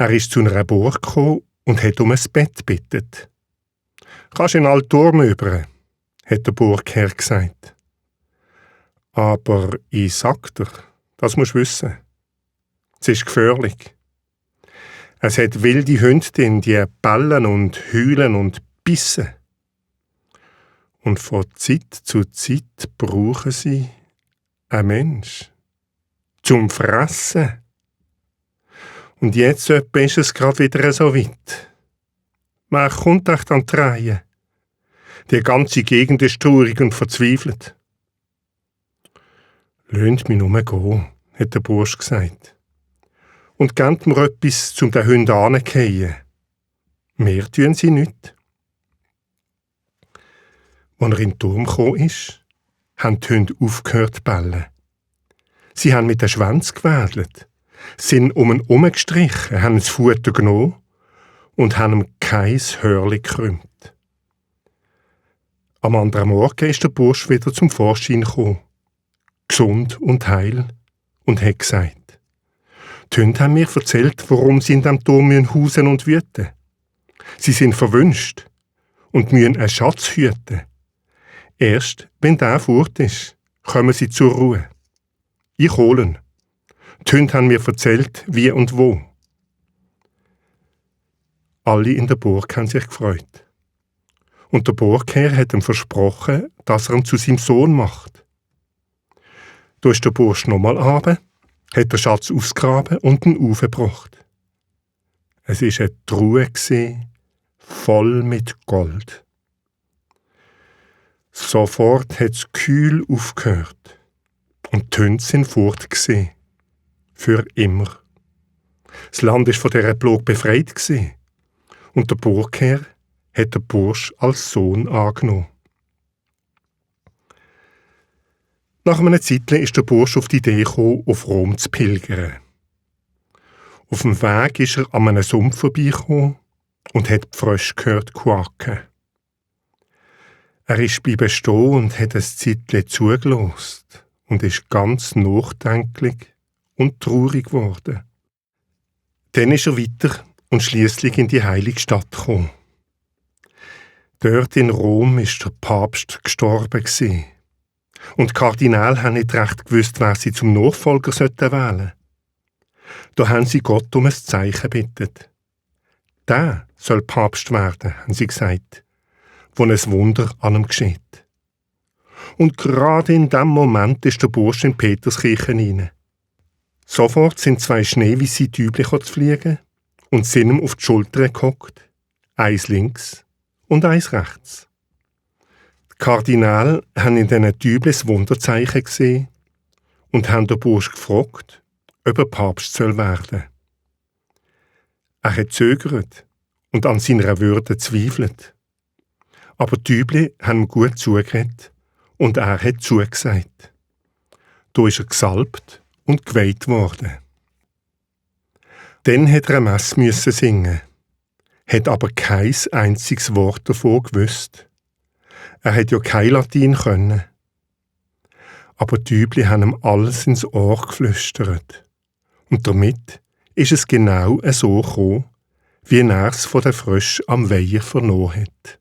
Er ist zu einer Burg gekommen und hat um ein Bett gebeten. «Kannst in all Turm über», hat der Burgherr gesagt. «Aber ich sag dir, das musst du wissen. Es ist gefährlich. Es hat wilde Hunde drin, die bellen und heulen und bissen. Und von Zeit zu Zeit brauchen sie einen Mensch zum Fressen. Und jetzt etwa ist es gerade wieder so weit. Man kommt echt an die Reihe. Die ganze Gegend ist traurig und verzweifelt.» «Lönt mich nur gehen», hat der Bursch gesagt. «Und gebt mir etwas, um den Hunden anzugehen. Mehr tun sie nicht.» Als er in den Turm gekommen ist, haben die Hunde aufgehört zu bellen. Sie haben mit den Schwänzen gewedelt, sind um ihn herumgestrichen, haben das Futter genommen und haben ihm kein Hörli gekrümmt. Am anderen Morgen ist der Bursch wieder zum Vorschein gekommen, gesund und heil, und hat gesagt: «Die Hunde haben mir erzählt, warum sie in diesem Turm hausen und wüten. Sie sind verwünscht und müssen einen Schatz hüten. Erst wenn der fort ist, kommen sie zur Ruhe. Ich hole ihn. Die Hunde haben mir erzählt, wie und wo.» Alle in der Burg haben sich gefreut. Und der Burgherr hat ihm versprochen, dass er ihn zu seinem Sohn macht. Da ist der Bursch nochmal runter, hat den Schatz ausgegraben und ihn aufgebracht. Es war eine Truhe voll mit Gold. Sofort hat es kühl aufgehört und die Hunde sind fort gewesen. Für immer. Das Land war von dieser Plage befreit gewesen. Und der Burgherr hat den Bursch als Sohn angenommen. Nach einer Zeit ist der Bursch auf die Idee gekommen, auf Rom zu pilgern. Auf dem Weg ist er an einem Sumpf vorbeigekommen und hat die Frösche gehört quaken. Er ist bleiben stehen und hat ein Zeitchen zugelassen und ist ganz nachdenklich und traurig geworden. Dann ist er weiter und schliesslich in die heilige Stadt gekommen. Dort in Rom ist der Papst gestorben gewesen. Und die Kardinäle haben nicht recht gewusst, wer sie zum Nachfolger wählen sollten. Da haben sie Gott um ein Zeichen gebeten. Der soll Papst werden, haben sie gesagt, wo ein Wunder an ihm geschieht. Und gerade in dem Moment ist der Bursch in die Peterskirche hinein. Sofort sind 2 schneeweiße Täubchen zu fliegen und sind ihm auf die Schulter gehockt, eins links und eins rechts. Die Kardinäle haben in diesen Täubchen das Wunderzeichen gesehen und haben den Bursch gefragt, ob er Papst werden soll. Er hat zögert und an seiner Würde zweifelt. Aber die Täubchen haben ihm gut zugeredet und er hat zugesagt. Da ist er gesalbt und geweiht worden. Dann hat er eine Messe singen, hat aber kein einziges Wort davon gewusst. Er hat ja kein Latein können. Aber die Täubchen haben ihm alles ins Ohr geflüstert. Und damit ist es genau so gekommen, wie er es von den Fröschen am Weiher vernommen hat.